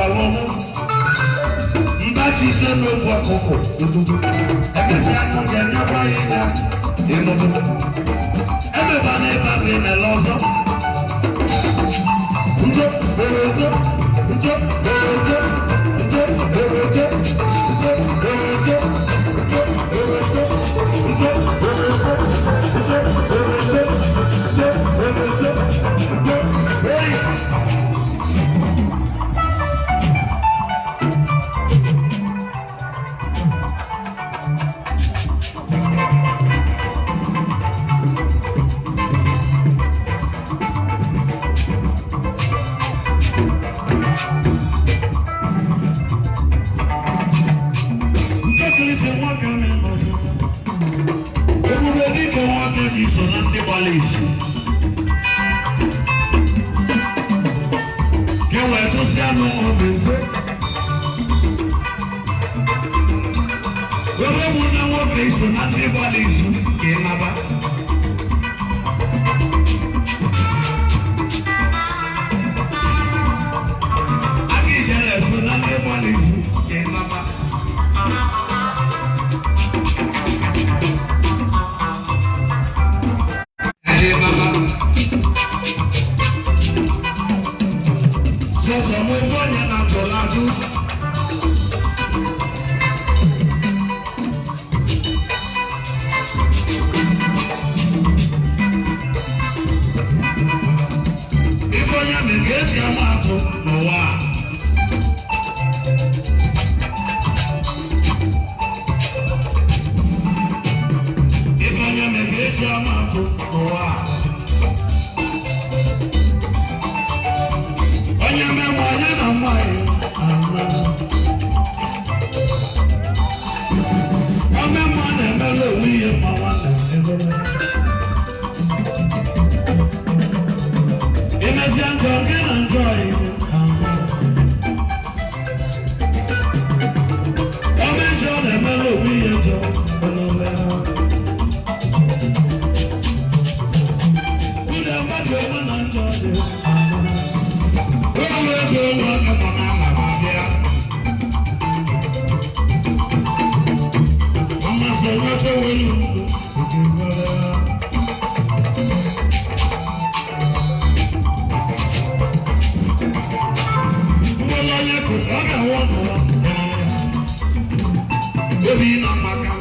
gwara mụ mbachi ise n'ofu ọkụkụ emesịa mụ ga-enyekwa ya ya ịnụnụ emeba na ebe ahụ emela ọzọ nje oroje nje oroje nje oroje nje oroje nje oroje nje oroje nje oroje nje oroje nje hey. Ebube dike nwoke ji so na ndị gbara izu ka e wee tụsịa n'ụlọ nje were ụmụnne nwoke iso na ndị gbara izu ka ị naba. Aka ijele so na ndị gbara izu ka ị naba. Sọsọ mo fọyín na tọ́lájú. Ifeonye mi ga-eji ama atụ n'ụwa a. Ifeonye mi ga-eji ama atụ n'ụwa a. Onye mmenwe onye na nwanyị ama. Ome mma na-emela onwe ihe mma nwanne emela. Imesịa njọ gị na njọ ihe ama. Ome njọ na-emela onwe ihe njọ onome ha. Ụdị mmadụ onwe na njọ dị ama. Ụlọ ego ụlọ aka nọ n'ama ma bịa. Amasị onye welu oge nwere. Mgbọrọ onye kụrụ ọ ga-awụ n'ụwa. Obi na maka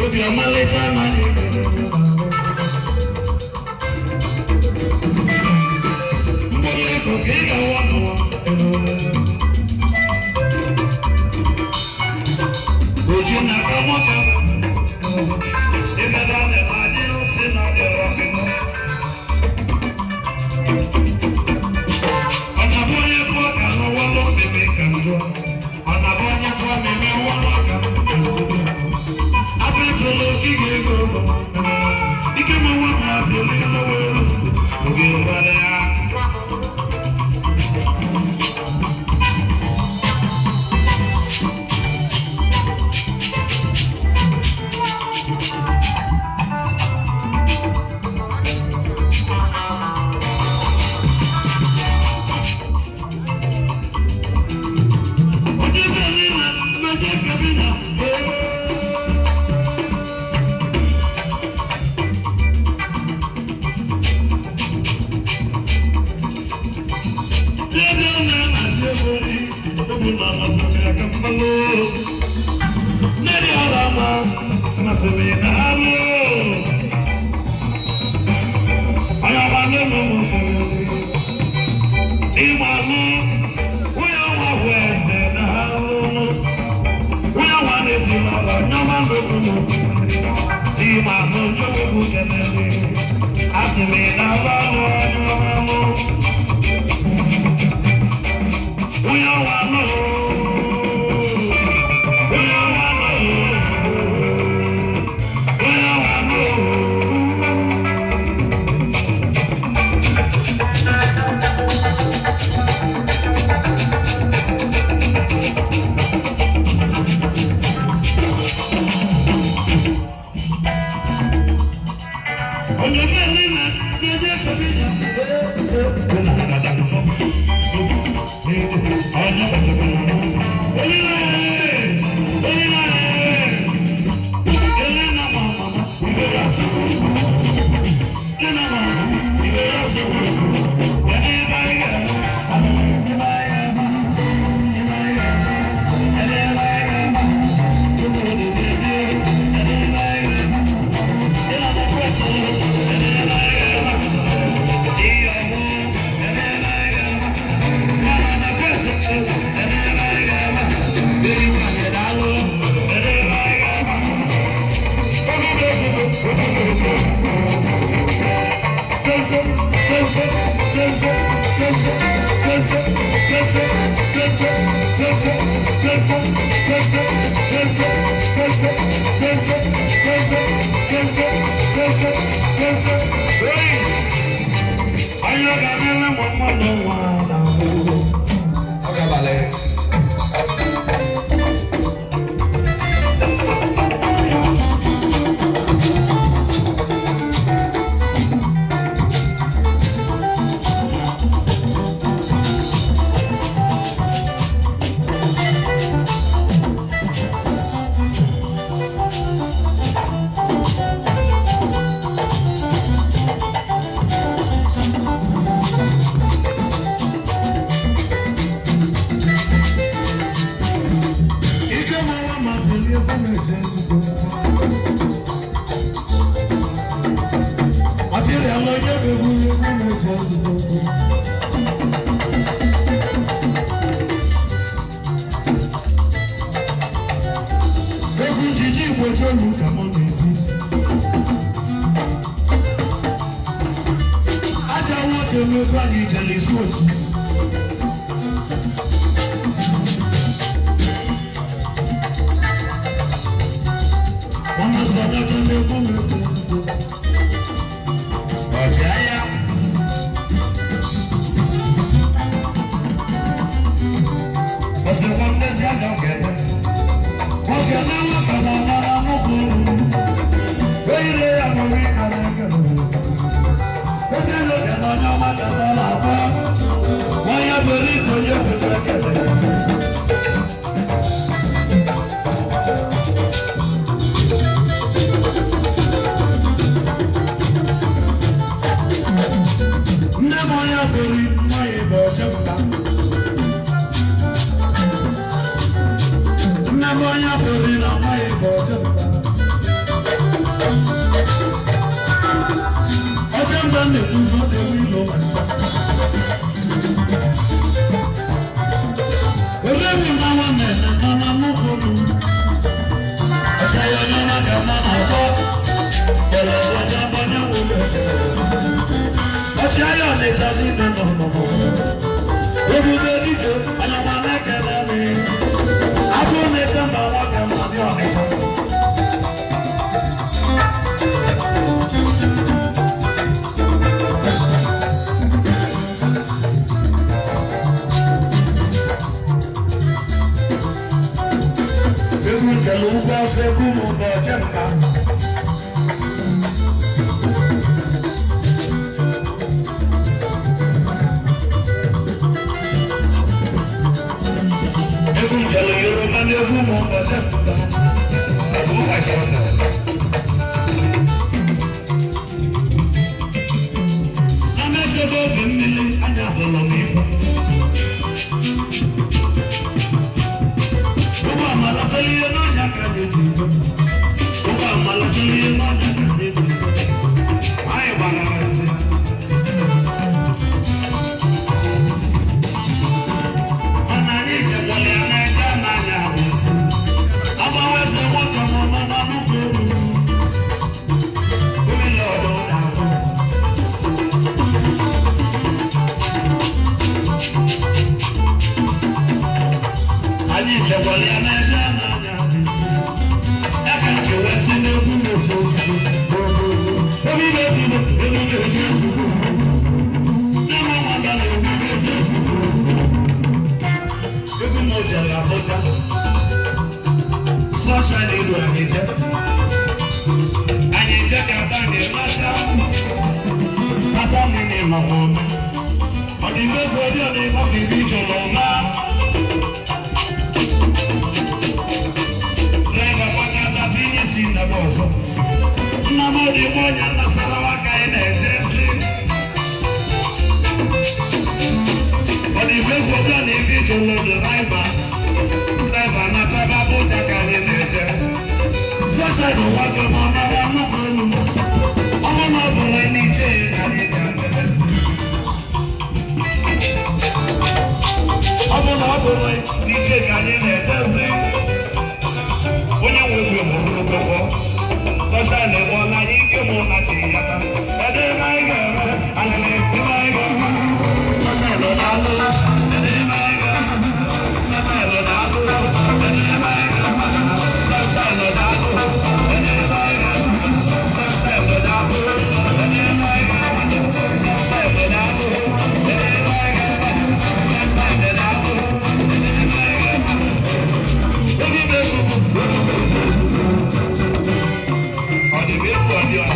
obi ọmalịcha anaghị mgbọrọ ego ka ị ga-awụ n'ụwa. Oji na-aka nwoke ebe na anyị si na dịrọ ọkụkọ. Ọ na-abụ onye kụọ ka n'ụwa mmemme ka njọ. Ọ na-abụ onye kụọ mmemme ụwa ka njọ. Afọ ịtụlụ ogige ego ike ma nwa ma afọ elu elu oge gbara ya. Onye na na kabina. Egwu njiji Igbo jolu ka mụ na-eti. Aja nwoke mmekwu anyị jere isi ochi. Ọmọ sọ̀rọ̀ tó mekwu mekwu. Ọ̀chịagha. Ọ̀sẹ̀kwa ndezi aga ga-eme. Nwoke na nwata na ọmara nnukwu olu. Eyire ya nwere ịka na-eke n'obodo. Ezi n'oge na onye ọma ka ọ na-akpọ. Onye bụrụ ike onye kwere ekele. Nne m onye bụrụ nwaanyị bụ ọchọpụta. Nne m onye bụrụ na nwaanyị bụ ọchọpụta. Ọchọmba na-ekwu ọ na-ewu ilo ma ncha. Olewu na nwa na-eme mana nnukwu olu. Ọcha ya onye ọma ka mma na-akpọ. Kele ọcha onye nwụrụ ekele. Ọchịagha Ọnịcha niile nọ n'ọgbọ. Ebube dike onye ọma na-ekele m. Agụ na-eche mba nwoke ma ndị Ọnịcha. Egwu njelu ugwu ọsọ egwu m bụ ojemba. Egwu njelu Yoruba na egwu m bụ ojemba. Egwu gbachara. Na mechebe ofe mmiri anya hụrụ m ife. Ụgbọ amala sịrị ihe n'ọnya ka anyị ji ibe. Ụgbọ amala sịrị ihe n'ọnya ka anyị ji ibe. Anyị gbara sị. Mana anyị jekwara ya na-eje n'anya ahụ. Agbanwe sị nwoke m nọ na nnukwu elu. Mmiri ọdụ na-ahụ. Anyị chekwara ya na-eje n'anya ahụ. Ya ka nche wee sị n'egwu na-eje ozugbo. Emume ebido, egwu na-eje ozugbo. Nne m nwata na egwu na-eje ozugbo. Egwu m jere Abuja. Sunshine ilu anyị je. Anyị je ka ata anyị mata. Mata mmiri nọ n'ome. Ọ dị mgbe egwu ọdị ọ dị ibe ijụrụ ụma. Driver gbakọta tinye isi ndebe ọzọ. Nna m dị mgbe onye Nasarawa ka anyị na-eje si. Ọ dị mgbe egwu ọdị ọ dị ibe ijụrụ driver. Driver nataba Abuja ka anyị na-eje. Sunshine ụwa gị ma ọ nara nnukwu olu. Ọ bụ na ọ bụrụ n'ije ka anyị ga-emebezi. Ọ bụ na ọ bụrụ n'ije ka anyị na-ejezi. Onye nwe egwu mụrụ ụgwọ. Sunshine ebe ọ na anyị ike mụ na chi ya taa. Kedu ebe anyị ga-eme? Alele, ebe anyị ga-eme? Sunshine ọ na-alụ? Kedu ebe anyị ga-eme? Sunshine ọ na-alụ? Kedu ebe anyị ga-eme? Sunshine ọ na-alụ? Kedu ebe anyị ga-eme? Sunshine ọ na-alụ? Kedu ebe anyị ga-eme? Sunshine ọ na-alụ? Kedu ebe anyị ga-eme? Sunshine ọ na-alụ? Kedu ebe anyị ga-eme? Egwu m egwu m, egwu m eji ezigbo. Ọ dị m egwu ọ dị ọha.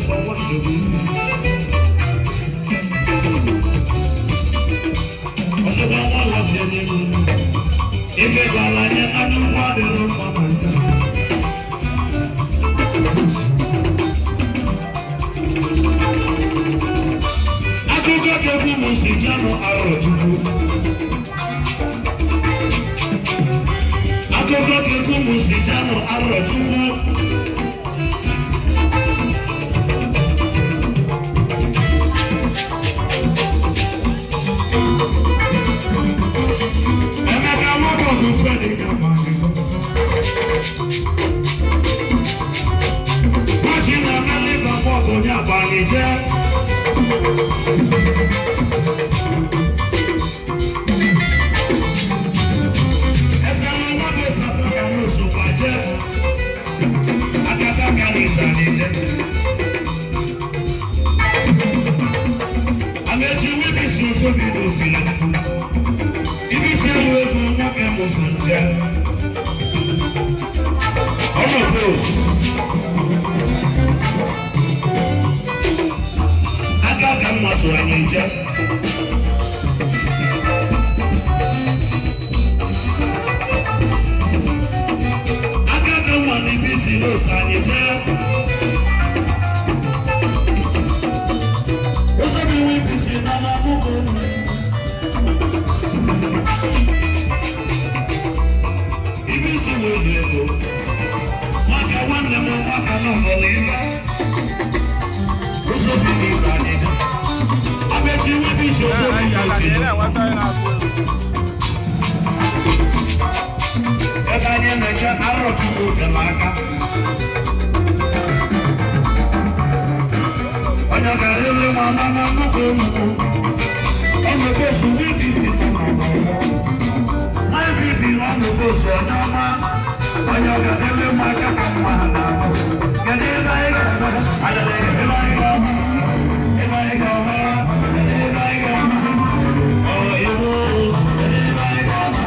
ụsọ nwanne bụ isi. Ọsọkwa nwa lọsi enye m ife gwara anya na nnukwu adịrị mma ma nta. Akụkọ ka egwu m si janụ arọ Chukwu. Akụkọ ka egwu m si janụ arọ Chukwu. Emeka nwata bụ Fred ga-agba Nwachi na-eme Liverpool bụ onye abalị jee. Aka ka mma so anyị nje. Aka ka mma na ibi si n'ose anyị jee. Ụzọ bụ iwe ibi si na na mụbụ. Ibi si wee dị ego. Nwaka nwanne m nwaka nọ n'ụlọ ebe. Ụzọ bụ ibi si anyị jee. Abechi iwe ibi si ụzọ bụ ibi si. Ebe anyị na-eche Arọchukwu dị m aka. Onye ga-eriri nwa na na nnukwu nnukwu. Ọ na-ebosu BBC nọ n'ọgbọ. Nwa bibi ọ na-ebosu onye ọma. Onye ga-eriri nwa aka ka mma na-ahụ. Kedu ebe anyị ga-eme? Adịla ebe anyị ga-ama. Ebe anyị ga-ama. Kedu ebe anyị ga-ama? Ọ ewo. Kedu ebe anyị ga-ama?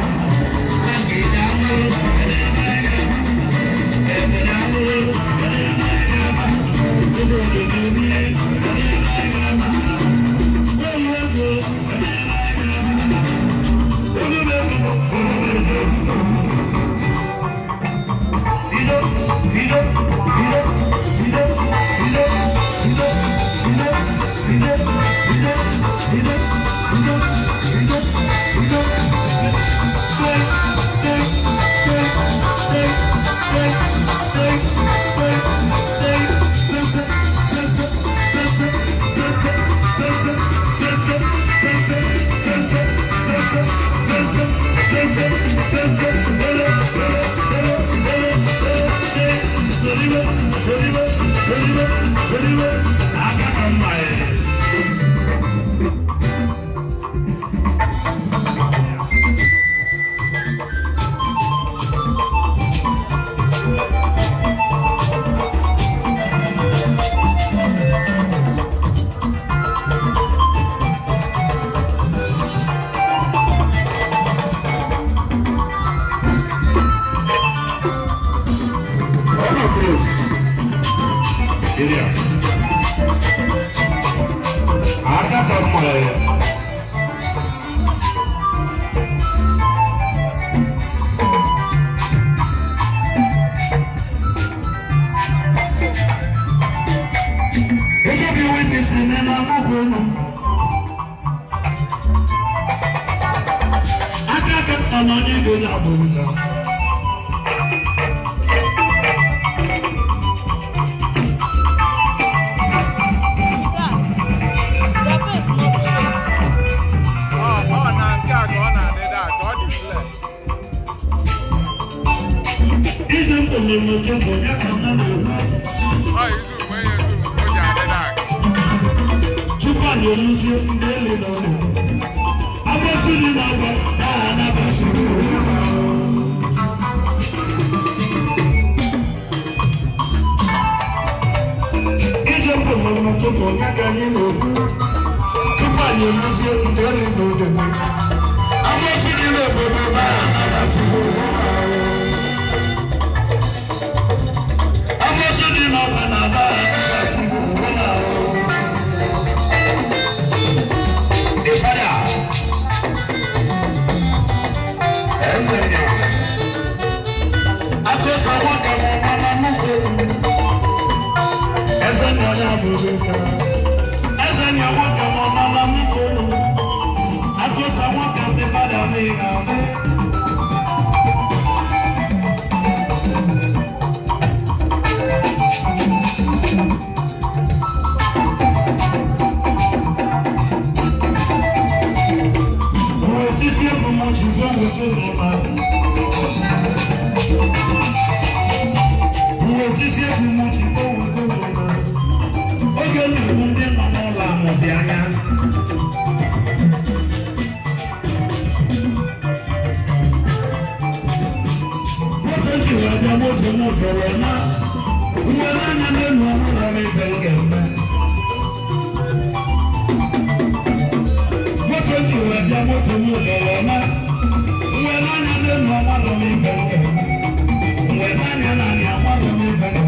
ya. Eze nya nwoke m nọ na nnukwu olu. Akụsa nwoke ndị fada n'ihe adị. Mgbe tisi egwu m ji gwa nwoke n'ụlọ. Mgbe tisi egwu m ji gwa nwoke n'ụlọ. Oge na-egbu ndị nọ n'ụlọ amụzi anya. Moto ji wee bịa, moto m jụrụ na nwere anya n'elu ọhụrụ m ife m ga-eme. Moto ji wee bịa, moto m jụrụ na nwere anya n'elu ọhụrụ m ife m ga-eme. Nwere anya naanị amadụ m ife m